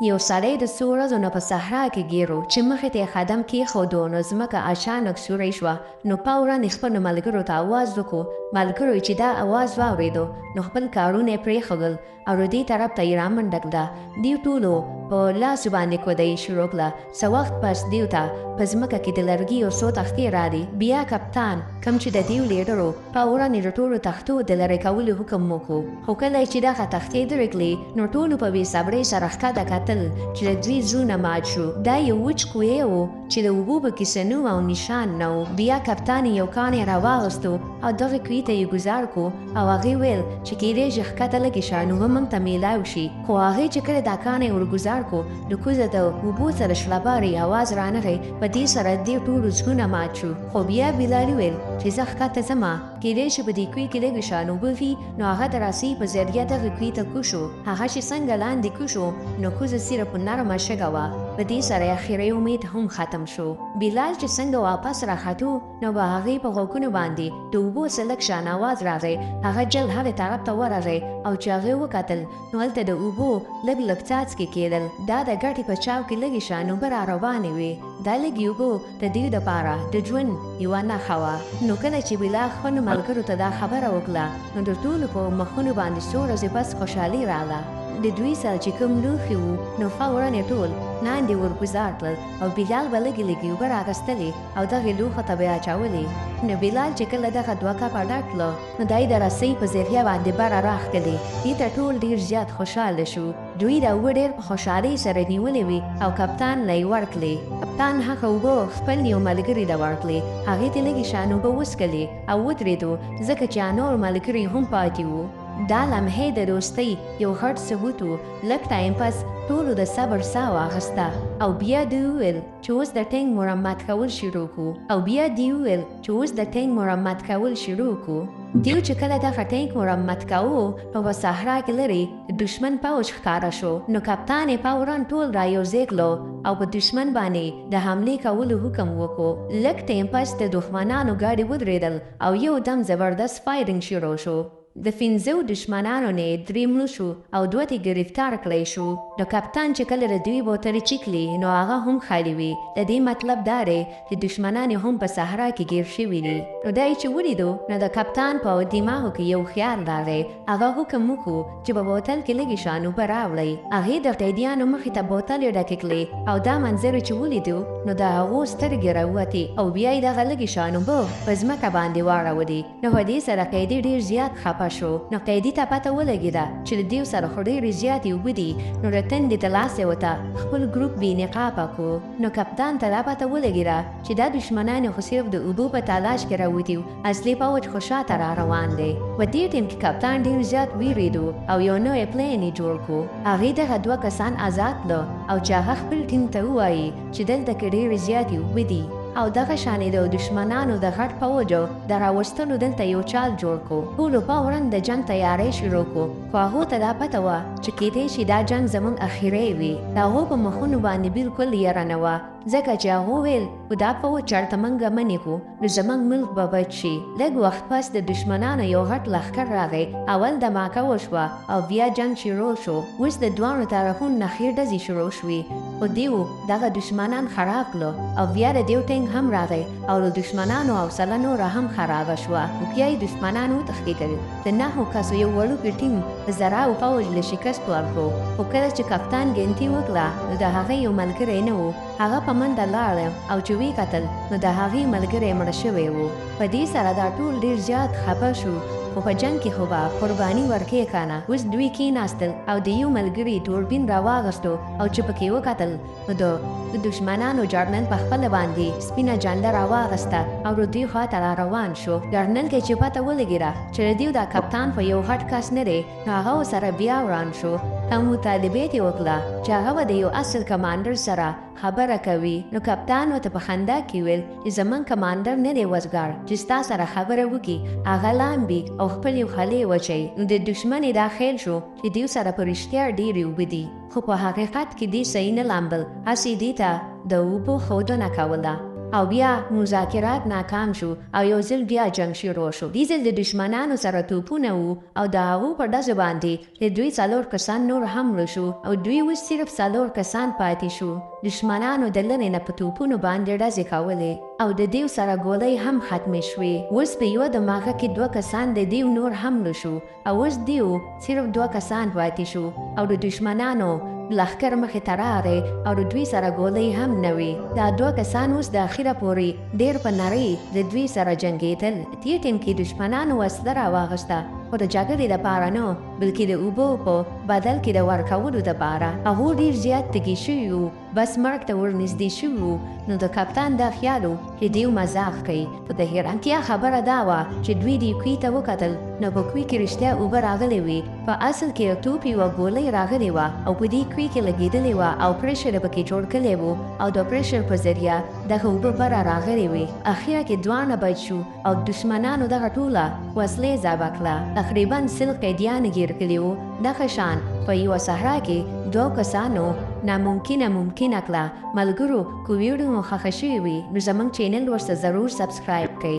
یو سړی د څو ورځو نه په صحرا کې ګیر و، چې مخې ته یې قدم کېښودو نو ځمکه اچانک سوری شوه. نو فوراً یې خپلو ملګرو ته اواز وکړو. ملګرو یې چې دا اواز واورېدو نو خپل کارونه یې پرېښودل او د دې طرف ته یې رامنډه کړه. دیو ټولو په لاسو باندې کودایي شروع کړه. څه وخت پس دیو ته په ځمکه کې د لرګیو څو تختې راغلې. بیا کپتان کوم چې د دیو لیډر و فوراً یې د ټولو تختو د لرې کولو حکم وکړو. خو کله یې چې دغه تختې لرې کړې نو ټولو په بې صبرۍ سره ښکته کتل چې د دوی زړونه مات شو. دا یو وچ کوی و چې د اوبو پکې څه نوم او نشان نه و. بیا کپتان یې یو کاڼی راواغستو او دغه کوی ته یې ګوزار کړو او هغې ویل چې کیدای شي ښکته لږې شان اوبه موږ ته میلاو شي. خو هغې چې کله دا کاڼی ورګوزار کړو نو کوزه د اوبو سره شړبارې اواز رانغی. په دې سره دې ټولو زړونه مات شو. خو بیا بلال وویل چې زه ښکته ځمه، کیدای شي په دې کوی کې لږې شان اوبه وي. نو هغه د رسۍ په ذریعه دغه کوی ته کوز شو. هغه چې څنګه لاندې کوز شو نو کوزه صرف نرمه شګه وه. په دې سره یې اخري امید هم ختم شو. بلال چې څنګه واپس راختو نو به هغې په غوږونو باندې د اوبو څه لږ شان اواز راغی. هغه جل هغې طرف ته ورغی او چې هغې وکتل نو هلته د اوبو لږ لږ څاڅکي کېدل. دا د ګټې په چاو کې لږې شان اوبه را روانې وې. دا لږې اوبه د دوی دپاره د ژوند یوه نښه وه. نو کله چې بلال خپلو ملګرو ته دا خبره وکړه نو د ټولو په مخونو باندې څو ورځې پس خوشحالي راغله. د دوی سره چې کوم لوښي وو نو فوراً یې ټول لاندې ورګوزار کړل او بلال به لږې لږې اوبه راغستلې او دغې لوښو ته به یې اچولې. نو بلال چې کله دغه دوه کپه ډک کړه نو دا یې د رسۍ په ذریعه باندې بره راښکلې. دې ته ټول ډېر زیات خوشحاله شو. دوی دا اوبه ډېر په خوشحالۍ سره نیولې وې او کپتان له یې ورکړې. کپتان هغه اوبه خپل یو ملګري له ورکړې. هغې ته لږې شان اوبه وڅښلې او ودرېدو، ځکه چې نور ملګري هم پاتې وو. دا لمحې د دوستۍ یو غټ ثبوت و. لږ ټایم پس ټولو د صبر ساه واخیسته او بیا دوی وویل چې اوس د ټینک مرمت کول شروع کړو. او بیا دوی وویل چې اوس د ټینک مرمت کول شروع کړو. دیو چې کله دغه ټینک مرمت کاوه نو په صحرا کې لرې د دښمن پوځ ښکاره شو. نو کپتان یې فوراً ټول را یوځای کړو او په دښمن باندې د حملې کولو حکم وکړو. لږ ټایم پس د دښمنانو ګاډي ودرېدل او یو دم زبردست فایرینګ شروع شو. د پنځو دښمنانو نه درې مړه شو او دوه ترې ګرفتار کړی شو. نو کپتان چې کله د دوی بوتلې چیکلې نو هغه هم خالي وي. د دې مطلب دا دی چې دښمنان یې هم په صحرا کې ګیر شوي دي. نو دا یې چې ولیدو نو د کپتان په دماغو کې یو خیال راغی. هغه حکم وکړو چې په بوتل کې لږې شان اوبه راوړئ. هغې د قیدیانو مخې ته بوتلې ډکې کړې او دا منظر چې ولیدو نو د هغو سترګې راووتې او بیا یې دغه لږې شان اوبه په ځمکه باندې واړولې. نو په دې سره قیدي ډېر زیات خپه شو. نو قیدي ته پته ولګېده چې له دیو سره خو ډېرې زیاتې اوبه دي. نو د تندې د لاسه ورته خپل ګروپ بې نقابه کړو. نو کپتان ته دا پته ولګېده چې دا دښمنان خو صرف د اوبو په تلاش کې راوتي وو، اصلي پوځ خو شاته را روان دی. په دې ټیم کې کپتان ډېر زیات وېرېدو او یو نوی پلان یې جوړ کړو. هغې دغه دوه کسان ازاد کړه او چې هغه خپل ټیم ته ووایي چې دلته کې ډېرې زیاتې اوبه دي او دغه شان یې د دښمنانو د غټ پوځ د راوستلو دلته یو چال جوړ کړو. ټولو فوراً د جنګ تیاری شروع کړو. خو هغو ته دا پته وه چې کیدای شي دا جنګ زموږ اخیری وي. د هغو په مخونو باندې بالکل یره نه وه، ځکه چې هغو ویل که دا پوځ چېرته موږ منې کړو نو زموږ ملک به بچ شي. لږ وخت پس د دښمنانو یو غټ لښکر راغی. اول دماکه وشوه او بیا جنګ شروع شو. اوس د دواړو طرفونو نه ښې ډزې شروع شوې، خو دیو دغه دښمنان خراب کړو او بیا د دیو ټینک هم راغی او د دښمنانو حوصله نوره هم خرابه شوه. بیا یې دښمنان وتښتېدل. د نهو کسو یو وړوکی ټیم د زراو پوځ له شکست ورکړو. خو کله چې کپتان ګنتي وکړه نو د هغه یو ملګری نه و. هغه په منډه لاړه او چې ویې کتل نو د هغې ملګری مړ شوی و. په دې سره دا ټول ډېر زیات خفه شو. خو په جنګ کې خو به قرباني ورکې که نه. اوس دوی کېناستل او د یو ملګري دوربین راواغستو او چې پکې وکتل نو د دښمنانو جرنل په خپله باندې سپینه جنډه راواغسته او د دوی خواته را روان شو. جرنل کې چې پته ولګېده چې د دیو دا کپتان خو یو غټ کس نه دی نو هغه ورسره بیا وران شو او مطالبه یې وکړه چې هغه به د یو اصل کمانډر سره خبره کوي. نو کپتان ورته په خندا کې ویل چې زموږ کمانډر نه دی وزګار چې ستا سره خبره وکړي، هغه لامبي او خپلې خولې وچوي. نو د دښمن یې دا خیال شو چې دیو سره په رښتیا ډېرې اوبه دي، خو په حقیقت کې دې صحیح نه لامبل، هسې دې ته د اوبو ښودنه کوله. او بیا مذاکرات ناکام شو او یو ځل بیا جنګ شروع شو. دې ځل د دښمنانو سره توپونه وو او د هغو په ډزو باندې د دوی څلور کسان نور هم مړه شو او دوی اوس صرف څلور کسان پاتې شو. دښمنانو د لرې نه په توپونو باندې ډزې کولې او د دیو سره ګولۍ هم ختمې شوې. اوس په یوه دماغه کې دوه کسان د دیو نور هم مړه شو او اوس دیو صرف دوه کسان پاتې شو او د دښمنانو لښکر مخې ته راغی او د دوی سره ګولۍ هم نه وې. دا دوه کسان اوس د اخیره پورې ډېر په نرۍ د دوی سره جنګېدل. دې ټیم کې دښمنانو وسله راواخیسته، خو د جګړې لپاره نه، بلکې د اوبو په بدل کې د ورکولو لپاره. هغو ډېر زیات تږي شوي وو، بس مرګ ته ورنږدې شوي وو، نو د کپتان دا خیال و چې دیو مزاق کوي. خو د حیرانتیا خبره دا وه چې دوی دې کوی ته وکتل نو په کوی کې رښتیا اوبه راغلې وې. په اصل کې د توپ یوه ګولۍ راغلې وه او په دې کوی کې لګېدلې وه او پرېشر یې پکې جوړ کړی و او د پرېشر په ذریعه دغه اوبه بره راغلې وې. اخیره کې دواړه بچ شو او دښمنانو دغه ټوله وسله ضبع کړه. تقریبا 100 قیدیان یې ګیر کړي وو. دغه شان په یوه صحرا کې دوو کسانو ناممکنه ممکنه کړه. ملګرو که ویډیو مو خوښه شوې وي نو زموږ چینل ورته ضرور سبسکرایب کړئ.